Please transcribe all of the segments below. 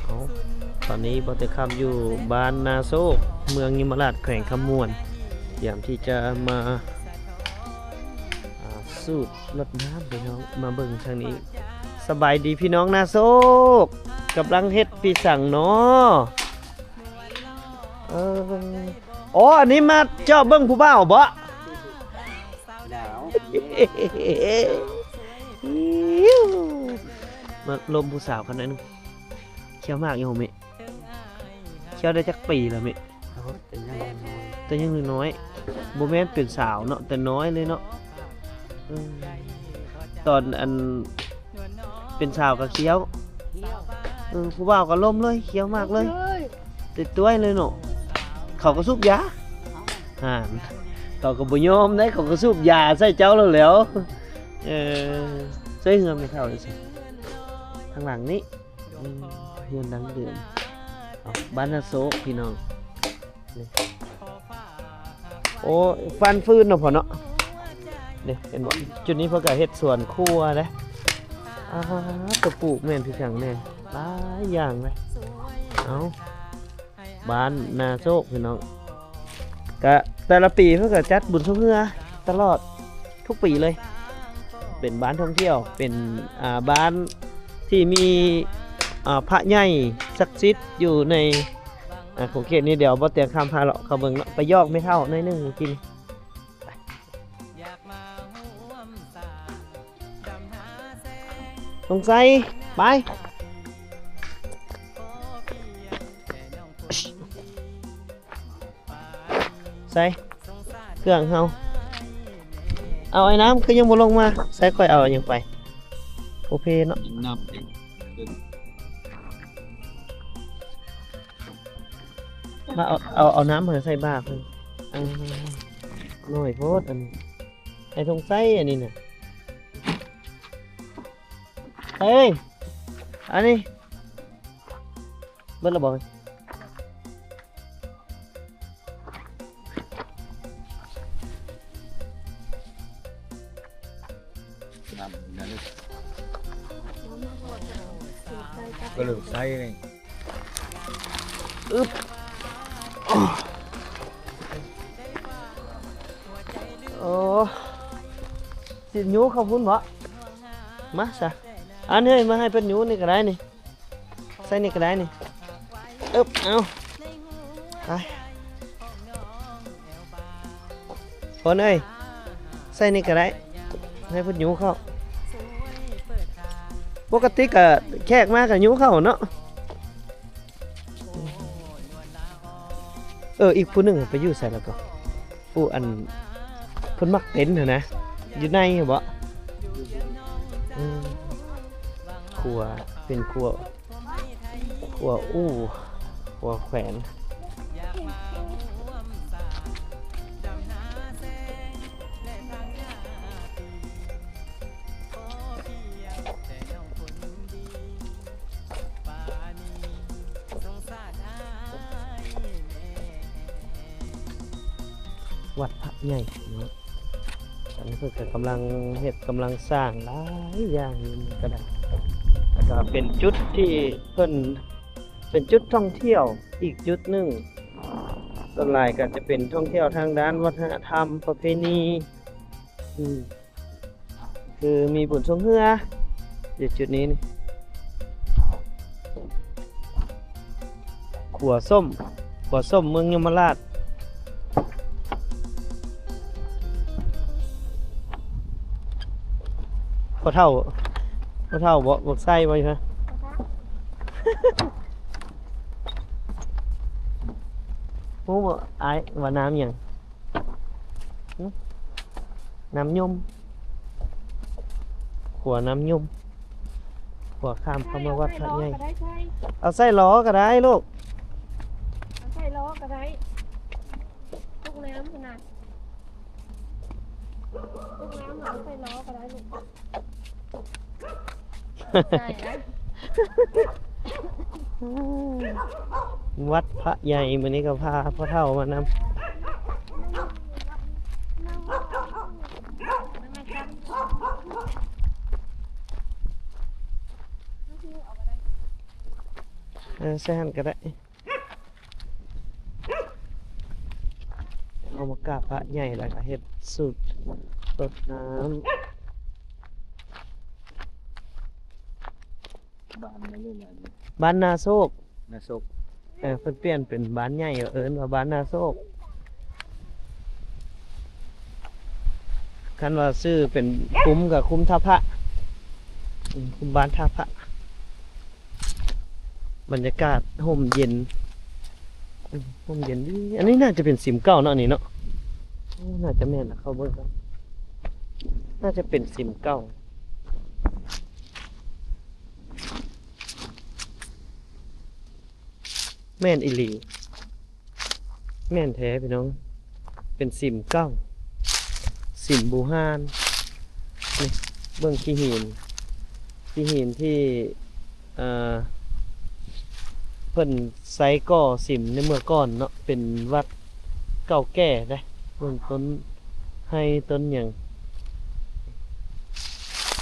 ເອົາ ຕອນນີ້ບ່າວແຕງຄຳຢູ່ບ້ານນາໂຊກ ເມືອງຍົມມະລາດ ແຂວງຄຳມ່ວນ ກຽມທີ່ຈະມາ ອ່າ ສູດລົດນ້ຳພີ່ນ້ອງ ມາເບິ່ງທາງນີ້. ສະບາຍດີພີ່ນ້ອງນາໂຊກ ກຳລັງເຮັດປີສັງເນາະ? ເອີ ອໍ ອັນນີ້ມາເຈາະເບິ່ງຜູ້ບ່າວບໍ? ໜາວ ມາລົມຜູ້ສາວກັນໜ້ອຍໜຶ່ງ. ຂ້ຽວໝາກຢູ່ເມ? ຂ້ຽວໄດ້ຈັກປີແລ້ວເມ? ໂອ້ຍ ແຕ່ຍັງນ້ອຍ ແຕ່ຍັງນ້ອຍ ບໍ່ແມ່ນເປັນສາວເນາະ ແຕ່ນ້ອຍເລີຍເນາະ. ເອີ ຕອນອັນເປັນສາວກໍຂ້ຽວ ເອີ ຜູ້ບ່າວກໍລົມເລີຍ ຂ້ຽວໝາກເລີຍ ເອີຍ ຕິດຕ້ວຍເລີຍເນາະ. ເຂົາກໍສູບຢາ ຫັ້ນ ເຂົາກໍບໍ່ຍອມເດ້ ເຂົາກໍສູບຢາໃສ່ເຈົ້າແລ້ວແຫຼ້ວ. ເອີ ໃສ່ເຮືອນແມ່ເຖົ້ານີ້ ທາງຫຼັງນີ້. ອືມ ເຮືອນດັ້ງເດີມ ເອົາ ບ້ານນາໂຊກພີ່ນ້ອງ. ນີ້ ໂອ້ ຟານຟືນເນາະພໍ່ເນາະ. ນີ້ ເຫັນບໍ່? ຈຸດນີ້ເພິ່ນກໍເຮັດສວນຄົວເດ້. ອາ ຕະປູກແມ່ນຄືຫຍັງແດ່ ຫຼາຍຢ່າງເດ້. ເອົາ ບ້ານນາໂຊກພີ່ນ້ອງ ກະແຕ່ລະປີເພິ່ນກະຈັດບຸນຊ່ວງເຮືອຕະຫຼອດທຸກປີເລີຍ. ເປັນບ້ານທ່ອງທ່ຽວ ເປັນ ອ່າ ບ້ານທີ່ມີ ອ່າ ພະໃຫຍ່ສັກສິດຢູ່ໃນ ອ່າ ຂົງເຂດນີ້. ດຽວບ່າວແຕງຄຳພາເລາະເຂົ້າເບິ່ງເນາະ ໄປຢອກແມ່ເຖົ້າໜ້ອຍໜຶ່ງມື້ກີ້ນີ້. ສົງໄສ ໄປ ໃສ່ເຄື່ອງເຮົາ. ເອົາ ໄອ້ນ້ຳຄືຍັງບໍ່ລົງມາ? ໃສ່ ຂ້ອຍເອົາຫຍັງໄປ ໂອເພເນາະ ນ້ຳ ມາເອົາ ເອົາ ເອົານ້ຳໃຫ້ໃສ່ບາເພິ່ນ. ອາ ໜ້ອຍໂພດອັນນີ້ ໃຫ້ສົງໄສອັນນີ້ນະ. ເອີຍ ອັນນີ້ເບິດແລ້ວບໍ່? ນ້ຳນັ້ນ ກໍເລີຍໃສ່ນີ້. ອຶບ ໂອ້ ຊິຍູ້ເຂົ້າພຸ້ນບໍ? ມາຊະ ອັນນີ້ມາໃຫ້ເພິ່ນຍູ້ນີ້ກໍໄດ້ນີ້ ໃສ່ນີ້ກໍໄດ້ນີ້. ອຶບ ເອົາ ໄປ ຄົນເອີຍ ໃສ່ນີ້ກໍໄດ້ ໃຫ້ເພິ່ນຍູ້ເຂົ້າ. ປົກກະຕິກະແຂກມາກະຍູ້ເຂົ້າເນາະ. ເອີ ອີກຜູ້ໜຶ່ງໄປຢູ່ໃສແລ້ວກໍ ຜູ້ອັນເພິ່ນມັກເຕັ້ນຫັ້ນນະ ຢູ່ໃນຫັ້ນບໍ? ອືມ ຄົວ ເປັນຄົວ ຂົວອູ່ ຂົວແຂວນ. ວັດພະໃຫຍ່ເນາະ ອັນນີ້ເພິ່ນກໍກຳລັງເຮັດ ກຳລັງສ້າງຫຼາຍຢ່າງຢູ່ນີ້ກໍໄດ້ ແລ້ວກໍເປັນຈຸດທີ່ເພິ່ນ ເປັນຈຸດທ່ອງທ່ຽວອີກຈຸດໜຶ່ງ. ສ່ວນຫຼາຍກໍຈະເປັນທ່ອງທ່ຽວທາງດ້ານວັດທະນະທຳ ປະເພນີ ອືມ ຄືມີບຸນຊ່ວງເຮືອຢູ່ຈຸດນີ້ນີ້. ຂົວສົ້ມ ຂົວສົ້ມເມືອງຍົມມະລາດ. ພໍ່ເຖົ້າ ພໍ່ເຖົ້າບໍ ບັກໄຊບໍຢູ່ຫັ້ນ? ຮູ້ບໍ່ອ້າຍວ່ານ້ຳຫຍັງ? ຫຶ? ນ້ຳຍົມ ຂົວນ້ຳຍົມ ຂົວຂ້າມເຂົ້າມາວັດພະໃຫຍ່. ເອົາໃສ່ລໍ້ກໍໄດ້ລູກ ເອົາໃສ່ລໍ້ກໍໄດ້ ຕຸກນ້ຳຫັ້ນນະ ຕຸກນ້ຳເອົາໃສ່ລໍ້ກໍໄດ້ລູກ. ວັດພະໃຫຍ່ ມື້ນີ້ກໍພາພໍ່ເຖົ້າມານຳ. ເອົາໄປໄດ້. ເອີ ໃສ່ຫັ້ນກໍໄດ້. ເອົາມາກາບພະໃຫຍ່ ແລ້ວກໍເຮັດສູດລົດນ້ຳ. ບ້ານນາໂຊກ ນາໂຊກ ເອີ ເພິ່ນປ່ຽນເປັນບ້ານໃຫຍ່ ເອີ້ນວ່າບ້ານນາໂຊກ. ຄັນວ່າຊື່ເປັນຄຸ້ມກໍຄຸ້ມທ່າພະ ຄຸ້ມບ້ານທ່າພະ. ບັນຍາກາດຮົ່ມເຢັນ ຮົ່ມເຢັນດີ. ອັນນີ້ໜ້າຈະເປັນສິມເກົ່າເນາະ ອັນນີ້ເນາະ. ໂອ້ ໜ້າຈະແມ່ນລະ ເຂົ້າເບິ່ງກ່ອນ. ໜ້າຈະເປັນສິມເກົ່າ. ແມ່ນອີ່ຫຼີ. ແມ່ນແທ້ພີ່ນ້ອງ ເປັນສິມເກົ່າ ສິມບູຮານ. ນີ້ ເບິ່ງຂີ້ຫີນ ຂີ້ຫີນທີ່ ເອີ ເພິ່ນໃຊ້ກໍ່ສິມໃນເມື່ອກ່ອນເນາະ ເປັນວັດເກົ່າແກ່ເດ້. ເບິ່ງຕົ້ນໄຮຕົ້ນຫຍັງ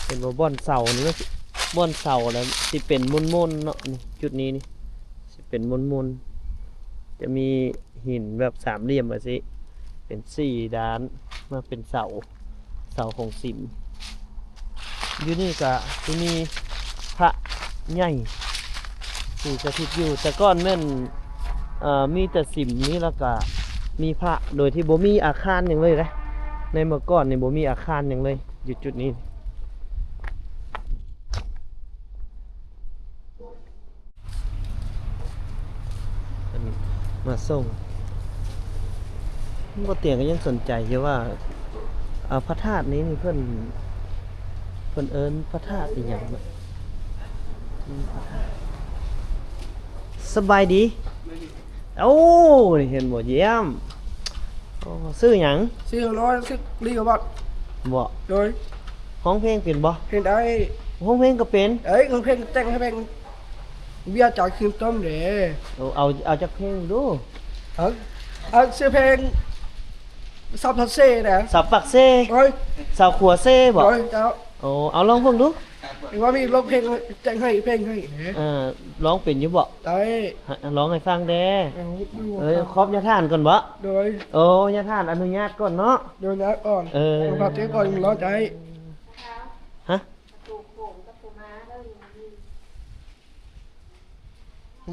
ເຫັນບໍ່ ບ່ອນເສົານີ້ ບ່ອນເສົາແລ້ວຊິເປັນມົນໆເນາະ. ນີ້ ຈຸດນີ້ນີ້ ຊິເປັນມົນໆ ຈະມີ ຫີນແບບສາມຫຼ່ຽມຈັ່ງຊີ້ ເປັນສີ່ດ້ານ ມາເປັນເສົາ ເສົາຂອງສິມ. ຢູ່ນີ້ກະຊິມີພະໃຫຍ່ທີ່ສະຖິດຢູ່. ແຕ່ກ່ອນແມ່ນ ເອີ ມີແຕ່ສິມນີ້ ແລ້ວກະມີພະ ໂດຍທີ່ບໍ່ມີອາຄານຫຍັງເລີຍເດ້. ໃນເມື່ອກ່ອນນີ້ບໍ່ມີອາຄານຫຍັງເລີຍ ຢູ່ຈຸດນີ້. ເພິ່ນມາສົ່ງ ບໍ່ຕຽງກໍຍັງສົນໃຈຢູ່ວ່າ ເອີ ພະທາດນີ້ນີ້ເພິ່ນ ເພິ່ນເອີ້ນພະທາດອີ່ຫຍັງເນາະ. ອືມ ພະທາດ ສະບາຍດີ. ໂອ້ ນີ້ເຫັນບໍ່ ຢ້ຽມ. ໂອ້ ຊື່ຫຍັງ? ຊື່ ຊື່ລີວະບັດ ບໍ່? ໂດຍ. ຮ້ອງເພງເປັນບໍ່? ເພງໄດ້. ຮ້ອງເພງກໍເປັນ? ເອີຍ ຮ້ອງເພງ ແຕ່ງໃຫ້ເພງ ເບຍຈາຍຄຣີມຕົ້ມເດ້. ໂອ້ ເອົາ ເອົາຈັກເພງດູ. ເອົາ ເອົາຊື່ເພງ ສາວປາກເຊນະ. ສາວປາກເຊ? ໂດຍ. ສາວຂົວເຊບໍ່? ໂດຍ ເຈົ້າ. ໂອ້ ເອົາລອງເບິ່ງດູ. ວ່າມີຮ້ອງເພງ ແຕ່ງໃຫ້ເພງໃຫ້ເດ້. ເອີ ຮ້ອງເປັນຢູ່ບໍ່? ໄດ້. ຮ້ອງໃຫ້ຟັງແດ່. ເອີ ເອີ ຂອບຍາທ່ານກ່ອນບໍ່? ໂດຍ. ໂອ້ ຍາທ່ານອະນຸຍາດກ່ອນເນາະ. ໂດຍ ຍາທ່ານກ່ອນ. ເອີ ເອົາພາເຕກ່ອນ ຮ້ອງໄດ້. ຮະ?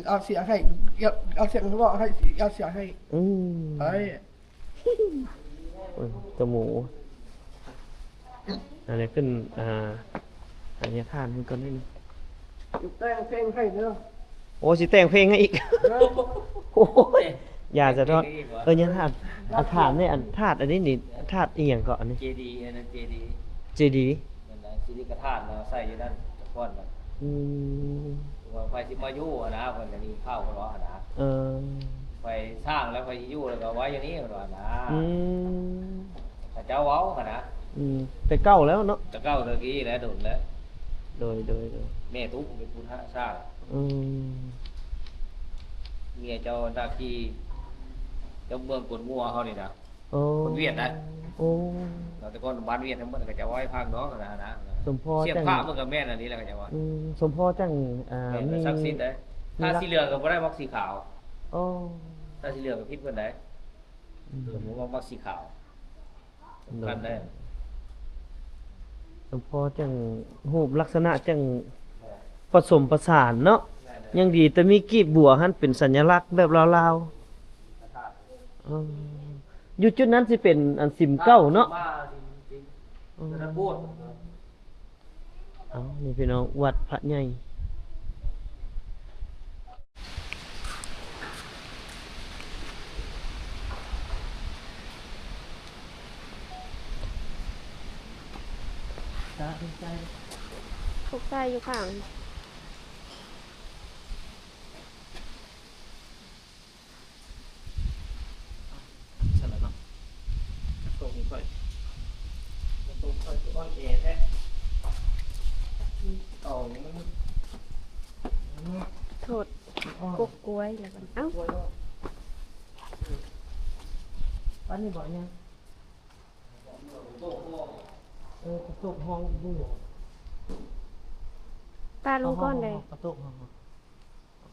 ເອົາສຽງໃຫ້ ເອົາສຽງເວົ້າໃຫ້ ເອົາສຽງໃຫ້. ອືມ ໄດ້. ໂອ້ຍ ຕົວໝູ ອັນນີ້ຂຶ້ນ ອ່າ ອັນນີ້ທ່ານເພິ່ນກ່ອນນີ້. ແຕ່ງເພງໃຫ້ເດີ. ໂອ້ ຊິແຕ່ງເພງໃຫ້ອີກ. ໂອ້ຍ ຢ່າສະທ້ອນ. ເອີ ຍັງຖາມ ຖາມນີ້ ອັນທາດອັນນີ້ນີ້ ທາດອີ່ຫຍັງເກາະອັນນີ້? ເຈດີ ອັນນັ້ນເຈດີ ເຈດີ. ນັ້ນແຫຼະ ຊິລິກະທາດເນາະ ໃສ່ຢູ່ນັ້ນແຕ່ກ່ອນນະ. ອືມ ວ່າໃຜຊິມາຢູ່ຫັ້ນນະ ເພິ່ນກໍມີຂ່າວເພິ່ນວ່າຫັ້ນນະ. ເອີ ໃຜສ້າງແລ້ວໃຜຊິຢູ່ ແລ້ວກໍໄວ້ຢູ່ນີ້ເພິ່ນວ່ານະ. ອືມ ເຂົາເຈົ້າເວົ້າຫັ້ນນະ. ອືມ ແຕ່ເກົ່າແລ້ວເນາະ ແຕ່ເກົ່າແຕ່ກີ້ແລ້ວ ດົນແລ້ວ. ໂດຍ ໂດຍ ໂດຍ ແມ່ຕູ້ເປັນຜູ້ສ້າງ. ອືມ ເມຍເຈົ້າໜ້າທີ່ເຈົ້າເມືອງກົນງົວເຮົານີ້ນະ. ໂອ້ ຄົນຫວຽດນະ. ໂອ້ ແຕ່ກ່ອນບ້ານຫວຽດທັງໝົດ ເຂົາເຈົ້າເວົ້າໃຫ້ຟັງເນາະ ນະ ນະ ສົມພໍ ສຽງພະ ເພິ່ນກໍແມ່ນອັນນີ້ແຫຼະ ເຂົາເຈົ້າວ່າ. ອືມ ສົມພໍຈັ່ງ ອ່າ ມີສັກສິດໄດ໋. ມີ ຖ້າສີເຫຼືອງກໍບໍ່ໄດ້ ມັກສີຂາວ. ໂອ້ ຖ້າສີເຫຼືອງກໍຜິດເພິ່ນໄດ໋. ອືມ ເພິ່ນບໍ່ມັກສີຂາວ. ໂດຍ ກັນໄດ້ ສົມພໍຈັ່ງ ຮູບລັກສະນະຈັ່ງປະສົມປະສານເນາະ. ແມ່ນ ຍັງດີແຕ່ມີກີບບົວຫັ້ນເປັນສັນຍະລັກແບບລາວໆ. ເອີ ຢູ່ຈຸດນັ້ນຊິເປັນອັນສິມເກົ່າເນາະ. ອືມ ເອົາ ນີ້ພີ່ນ້ອງ ວັດພະໃຫຍ່. ຜູກສາຍຢູ່ຂ້າງ. ຊັ້ນລະເນາະ ກະໂຕກຂ້ອຍ ກະໂຕກຂ້ອຍຄືອ່ອນແອແທ້. ອືມ ເອົາ ໂທດ ມັນອ່ອນ ກົກກ້ວຍແລ້ວກັນ. ເອົ້າ ກ້ວຍເນາະ. ອັນນີ້ບໍ່ຫຍັງ? ເອີ ກະໂຕກຫ້ອງຢູ່. ປາລົງກ່ອນເດ້ ກະໂຕກຫ້ອງ.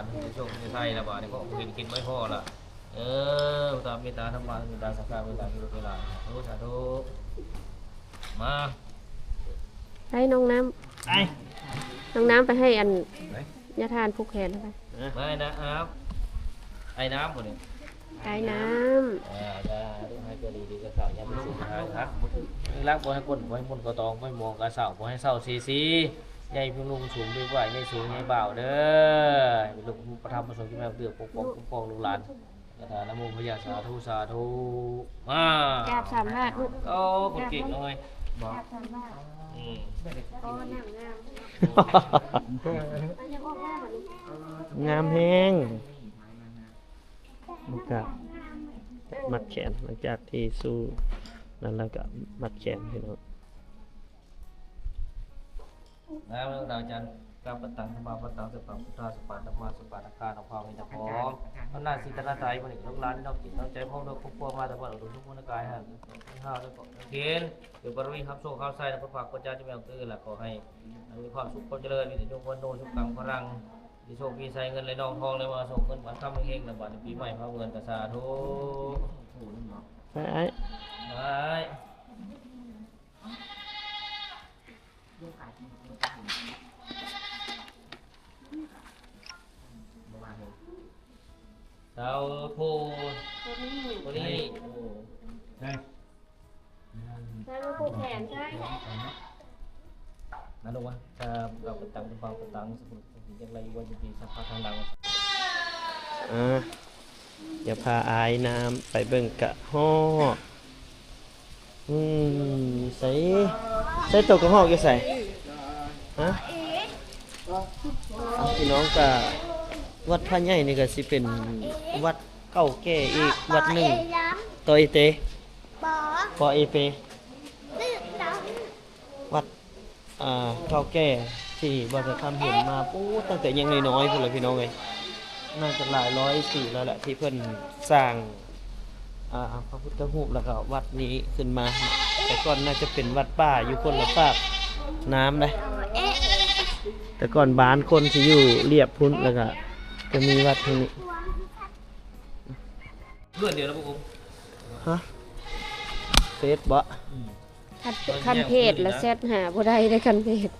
ນ ມີໂຊກມີໄຊລະ ບາດນີ້ເພາະເຫັນກິນໄວພໍລະ. ເອີ ຕາມເມດຕາທຳມາ ເມດຕາສັງຄາ ເມດຕາລູກເມດຫຼານ. ສາທຸ ສາທຸ. ມາ ໄປນ້ອງນ້ຳ ໄປ ນ້ອງນ້ຳໄປໃຫ້ອັນ ໄປ ຍາທ່ານຜູກແຂນໄປ. ມາ ອ້າຍນ້ຳ ອ້າຍນ້ຳບໍ່ນີ້? ອ້າຍນ້ຳ ເອີ ຢ່າ ໃຫ້ເກີດດີໆກັບເຂົາ ຢ່າໄປສູນຫາຄັກ ລັກບໍ່ໃຫ້ກົ້ນ ບໍ່ໃຫ້ມົນກໍຕອງ ບໍ່ໃຫ້ມອງກະເຊົາ ບໍ່ໃຫ້ເຊົາເສຍສີ ໃຫຍ່ພຸງລຸງສູງເປັນກວ່າ ໃຫຍ່ສູງໃຫຍ່ບ່າວເດີ ໃຫ້ເປັນລູກພະທຳພະສົງ ທີ່ແມ່ນເກືອປົກປ້ອງ ຄຸ້ມຄອງລູກຫຼານ. ຍະຖາ ນະໂມ ພະຍາ ສາທຸ ສາທຸ. ມາ ກາບສາມລາບລູກ. ໂອ້ ຄົນເກັ່ງເນາະເອີຍ ບອກ ກາບສາມລາບ. ອືມ ໂອ້ ນາງງາມ ງາມແຮງ ບໍ່ກ້າ. ມັດແຂນ ຫຼັງຈາກທີ່ສູ້ນັ້ນແລ້ວກໍມັດແຂນ ພີ່ນ້ອງ. ນາມພະອາຈານ ກາບປະຕັງ ສະມາປະຕັງ ສະປະພຸດທາ ສະປະທຳມາ ສະປະທາຄາ ນຳພາວເຮນະພອມ ອຳນາດສີຕະນາໄຕ ມະນິດລູກຫຼານ ນ້ອງຈິດນ້ອງໃຈ ພ້ອມດ້ວຍຄອບຄົວມາແຕ່ບ້ານອຸດົມສົມບູນ ກາຍ ຮ່າງກາຍ ທັງຫ້າ ແລ້ວກໍເຄນ ເປັນບາລະມີຮັບໂຊກຮັບໄຊນຳພະພັກພະເຈົ້າ ເຈົ້າແມ່ອອກຕື້ ແລະ ຂໍໃຫ້ມີຄວາມສຸກຄວາມຈະເລີນ ມີແຕ່ຍົງວັນໂນ ສຸກຕັງພະລັງ ມີໂຊກມີໄຊ ເງິນໄຫຼນອງທອງໄຫຼມາ ໂຊກເງິນບາດຄຳເຮັງໆ ແລະ ບາດໃນປີໃໝ່ພາເງິນກະສາທຸ. ໄປອ້າຍ ໄປ. ສາທຸ ໂຕນີ້ ໂຕນີ້ ໃສ່ມາຜູກແຂນໃສ່ ມາລູກມາ ຈະເອົາໄປຕັ້ງ ເອົາໄປຕັ້ງ ສົມມຸດ ເຮັດຈັ່ງໃດຢູ່ວ່າຢູ່ດີ ສະພາບທາງຫຼັງ ອ່າ ດຽວພາອ້າຍນ້ຳໄປເບິ່ງກະຮອກ. ອືມ ໃສ ໃສໂຕກະຮອກຢູ່ໃສ? ຮະ? ອ່າ ພີ່ນ້ອງ ກະວັດພະໃຫຍ່ນີ້ກະຊິເປັນວັດເກົ່າແກ່ອີກວັດໜຶ່ງ. ໂຕເອເຕ ປໍ ປໍເອເປ ວັດ ອ່າ ເກົ່າແກ່ທີ່ບ່າວໄຊຄຳເຫັນມາ ໂອ້ ຕັ້ງແຕ່ຍັງນ້ອຍໆ ພຸ້ນລະພີ່ນ້ອງເອີຍ. ໜ້າຈະຫຼາຍຮ້ອຍປີແລ້ວແຫຼະ ທີ່ເພິ່ນສ້າງ ອ່າ ພະພຸດທະຮູບ ແລ້ວກໍວັດນີ້ຂຶ້ນມາ. ແຕ່ກ່ອນໜ້າຈະເປັນວັດປ່າຢູ່ຄົນລະຟາກນ້ຳເດ້. ແຕ່ກ່ອນບ້ານຄົນຊິຢູ່ລຽບພຸ້ນ ແລ້ວກໍຈະມີວັດທາງນີ້. ເພື່ອນດຽວລະບໍ່ຄົບ ຮະ? ເຟສບໍ? ອືມ. ຄັນ ຄັນເພຈລະແຊັດຫາບໍ່ໄດ້ເດ້ ຄັນເພຈ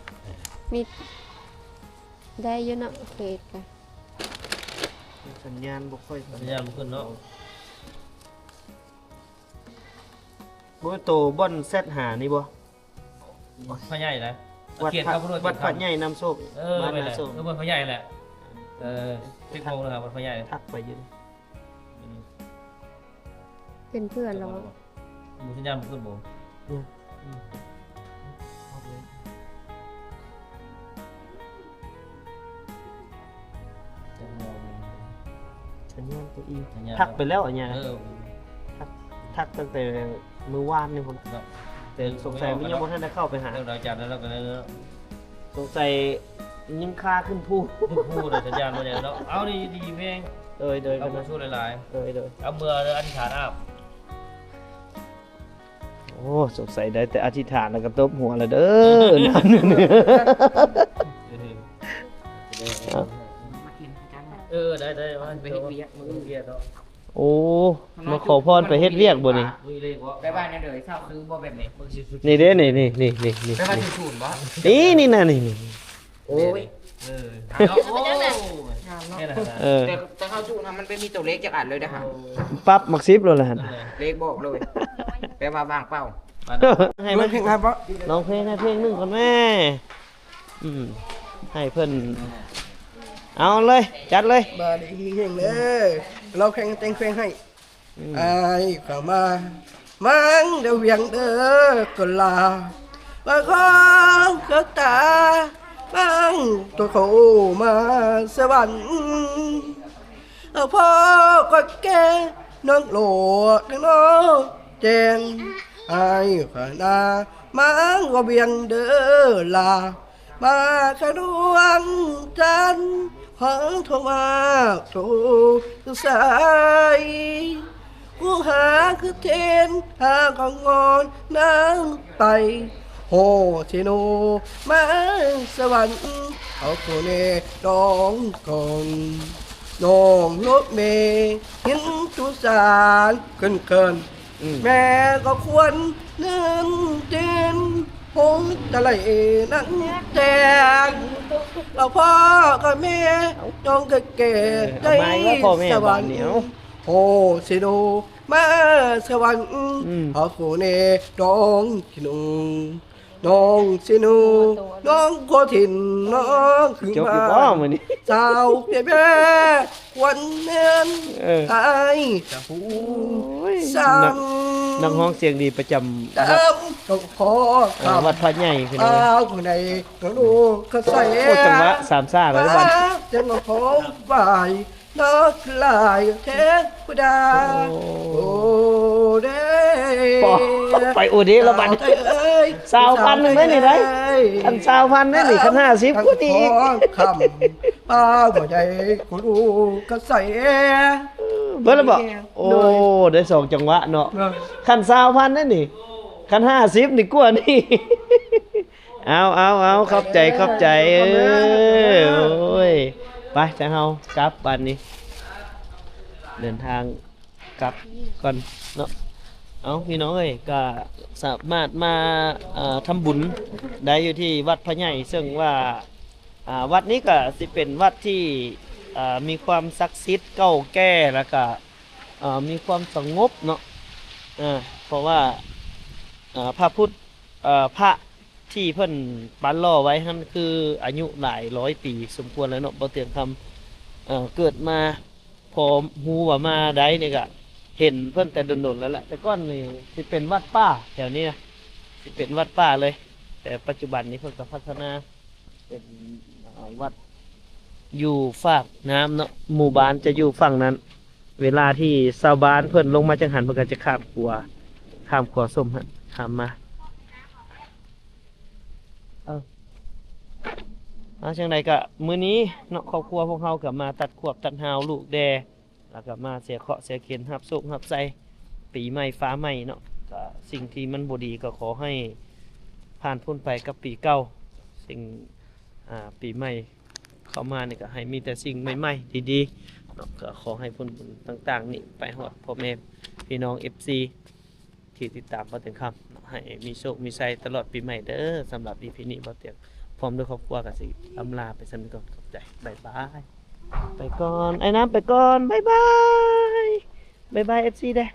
ມີ ໄດ້ຢູ່ເນາະ ເພຈກະ ສັນຍານບໍ່ຄ່ອຍ ສັນຍານບໍ່ຂຶ້ນເນາະ. ບໍ່ແມ່ນໂຕບ່ອນແຊັດຫານີ້ບໍ່? ວັດພະໃຫຍ່ນະ ວັດພະ ວັດພະໃຫຍ່ນຳໂຊກ ເອີ ບ້ານນາໂຊກ ເອີ ວັດພະໃຫຍ່ແຫຼະ. ເອີ ເປັນໂມງແລ້ວ ວັດພະໃຫຍ່ ທັກໄປຢູ່. ເປັນເພື່ອນລາວບໍ່? ບໍ່ ສັນຍານບໍ່ຂຶ້ນບໍ່? ອືມ ສັນຍານຕົວອີງ ທັກໄປແລ້ວ ອັນຍາ ເອີ ທັກ ທັກຕັ້ງແຕ່ມື້ວານນີ້ພຸ້ນ ແຕ່ສົງໄສມັນຍັງບໍ່ທັນໄດ້ເຂົ້າໄປຫາ ເອີ ອາຈານແລ້ວກໍໄດ້ ສົງໄສຍັງຄາຂຶ້ນພູ ຂຶ້ນພູເນາະ ສັນຍານບໍ່ແນ່ເນາະ. ເອົາ ດີ ດີແຮງ ໂດຍ ໂດຍ ເອົາບຸນຊູຫຼາຍໆ ໂດຍ ໂດຍ ເອົາເມືອເດີ ອະທິຖານອາບ. ໂອ້ ສົງໄສໄດ້ແຕ່ອະທິຖານແລ້ວກໍຕົບຫົວແລ້ວເດີ ເອີ ເອີ ໄດ້ ໄດ້ ມາ ໄປເຮັດວຽກ ມື້ອື່ນວຽກເນາະ. ໂອ້ ມາຂໍພອນໄປເຮັດວຽກບໍ່ນີ້? ແປວ່າແນວໃດ? ເຊົ່າຊື້ບໍ່ແບບນີ້? ນີ້ເດ້ ນີ້ ນີ້ ນີ້ ນີ້ ນີ້ ແປວ່າສູນໆບໍ່? ນີ້ ນີ້ນະ ນີ້ ນີ້ ໂອ້ຍ ເອີ ເນາະ ໂອ້ ງາມເນາະ ເອີ ແຕ່ ແຕ່ເຮົາສູນຫັ້ນມັນໄປມີຕົວເລກຈັກອັນເລີຍເດ້ຫະ ປັບໝາກສິບໂລດແຫຼະຫັ້ນ ເລກບອກເລີຍ ແປວ່າວ່າງເປົ່າ. ໃຫ້ມັນ ຮ້ອງເພງໃຫ້ບໍ່? ຮ້ອງເພງໃຫ້ເພງໜຶ່ງກ່ອນແມ້. ອືມ ໃຫ້ເພິ່ນ ເອົາເລີຍ ຈັດເລີຍ ມາດີເຮງເດີ ລາວແຂ່ງແຕ່ງເພງໃຫ້. ອືມ ອ້າຍກໍມາ ມາເດີວຽງເດີກະລາ ມາຂໍເກີດຕາ ມາຕົວໂຄມາສະຫວັນ ພໍ່ກໍແກ່ ນ້ອງໂລດນ້ອງແຈ້ງ ອ້າຍຂະນາ ມາກໍວຽງເດີລາ ມາຂະດວງຈັນ ຂໍໂທມາໂທສາຍ ກູຫາຄືເທນ ຫາຂອງງອນນາງໄປ ໂຮເຊໂນ ມາສະຫວັນ ເອົາໂຄເນດອງກອງ ນ້ອງລົດເມ ເຫັນຕຸສານເຂີນໆ ອືມ ແມ່ກໍຄວນເນີນເຕັ້ນ ໂຮຕະໄລນັກແຕ່ງ ລາວພໍ່ກັບແມ່ ນ້ອງກໍແກ່ ເອີ ໃຈ ເອົາມາອີກແລ້ວ ພໍ່ແມ່ ສະຫວັນ ບາດນີ້ ເອົາ ໂຮເຊໂນ ມາສະຫວັນ ອືມ ເອົາໂຄເນດອງກິນ ນ້ອງຊິໂນ ນ້ອງໂຄທິນ ນ້ອງຄື ຈົບຢູ່ບໍ່ມື້ນີ້? ສາວເປແບ ຄວັນເນີນ ເອີ ອາຍຈະຮູ້ ໂອ້ຍ ຊ້ຳ ນັກ ນັກຮ້ອງສຽງດີປະຈຳວັດ ເອີ ວັດພະໃຫຍ່ ພີ່ນ້ອງ ສາວຜູ້ໃດກໍຮູ້ກໍໃສ່ ໂອ້ ຈັງຫວະສາມຊາແລ້ວບັດ ຈັງຫວະຂອງຝ່າຍ ເລີກຫຼາຍແທ້ຜູ້ດາ ໂອ້ ໂອເດ ປະ ໄປໂອເດລະບັດ ສາວໄທເອີຍ ຊາວພັນໜຶ່ງໄດ໋ນີ້ໄດ໋ ສາວໄທເອີຍ ຄັນຊາວພັນໄດ໋ນີ້ ຄັນຫ້າສິບກວ່ານີ້ອີກ ຄຳ ປາບໍ່ໄດ້ຄູຮູ້ກະໃສ ເອີ ເບິດແລ້ວບໍ? ໂອ້ ໂດຍ ໄດ້ສອງຈັງຫວະເນາະ ເອີ ຄັນຊາວພັນໄດ໋ນີ້ ຄັນຫ້າສິບນີ້ກວ່ານີ້ ເອົາ ເອົາ ເອົາ ຂອບໃຈ ຂອບໃຈ ເອີ ໂອ້ຍ ໄປ ທາງເຮົາກັບບາດນີ້ ເດີນທາງກັບກ່ອນເນາະ ເອົາ ພີ່ນ້ອງເອີຍ ກະສາມາດມາ ເອີ ທຳບຸນໄດ້ຢູ່ທີ່ວັດພະໃຫຍ່ ເຊິ່ງວ່າ ອ່າ ວັດນີ້ກະຊິເປັນວັດທີ່ ເອີ ມີຄວາມສັກສິດເກົ່າແກ່ ແລ້ວກະ ເອີ ມີຄວາມສະຫງົບເນາະ ເອີ ເພາະວ່າ ເອີ ພະພຸດ ເອີ ພະທີ່ເພິ່ນປັ້ນຫຼໍ່ໄວ້ຫັ້ນ ຄືອາຍຸຫຼາຍຮ້ອຍປີສົມຄວນແລ້ວເນາະ ບໍ່ເຕີງຄຳ ເອີ ເກີດມາ ພໍຮູ້ວ່າມາໄດ້ນີ້ກະເຫັນເພິ່ນແຕ່ດົນໆແລ້ວແຫຼະ ແຕ່ກ່ອນນີ້ຊິເປັນວັດປ່າແຖວນີ້ນະ ຊິເປັນວັດປ່າເລີຍ ແຕ່ປັດຈຸບັນນີ້ເພິ່ນກະພັດທະນາ ເປັນ ເອີ ວັດຢູ່ຟາກນ້ຳເນາະ ໝູ່ບ້ານຈະຢູ່ຝັ່ງນັ້ນ ເວລາທີ່ຊາວບ້ານເພິ່ນລົງມາຈັ່ງຫັ້ນ ເພິ່ນກະຈະຂ້າມຂົວ ຂ້າມຂົວສົ້ມຫັ້ນ ຂ້າມມາ ເອີ ເອົາ ຈັ່ງໃດກະມື້ນີ້ເນາະ ຄອບຄົວພວກເຮົາກະມາຕັດຂວບຕັດຮາວລູກແດ່ ແລ້ວກະມາເສຍເຄາະເສຍເຂັນ ຮັບໂຊກຮັບໄຊ ປີໃໝ່ຟ້າໃໝ່ເນາະ ກະສິ່ງທີ່ມັນບໍ່ດີກະຂໍໃຫ້ຜ່ານພົ້ນໄປກັບປີເກົ່າ ສິ່ງ ອ່າ ປີໃໝ່ເຂົ້າມານີ້ກະໃຫ້ມີແຕ່ສິ່ງໃໝ່ໆ ດີໆ ເນາະ ກະຂໍໃຫ້ຜົນບຸນຕ່າງໆນີ້ໄປຮອດພໍ່ແມ່ພີ່ນ້ອງເອັຟຊີ ທີ່ຕິດຕາມບ່າວຕຽງຄຳ ໃຫ້ມີໂຊກມີໄຊຕະຫຼອດປີໃໝ່ເດີ. ສຳລັບອີພີນີ້ ບ່າວຕຽງພ້ອມດ້ວຍຄອບຄົວກະຊິອຳລາໄປສ່ຳນີ້ກ່ອນ. ຂອບໃຈ. ບາຍບາຍ. ໄປກ່ອນ. ອ້າຍນ້ຳໄປກ່ອນ. ບາຍບາຍ. ບາຍບາຍເອັຟຊີແດ່.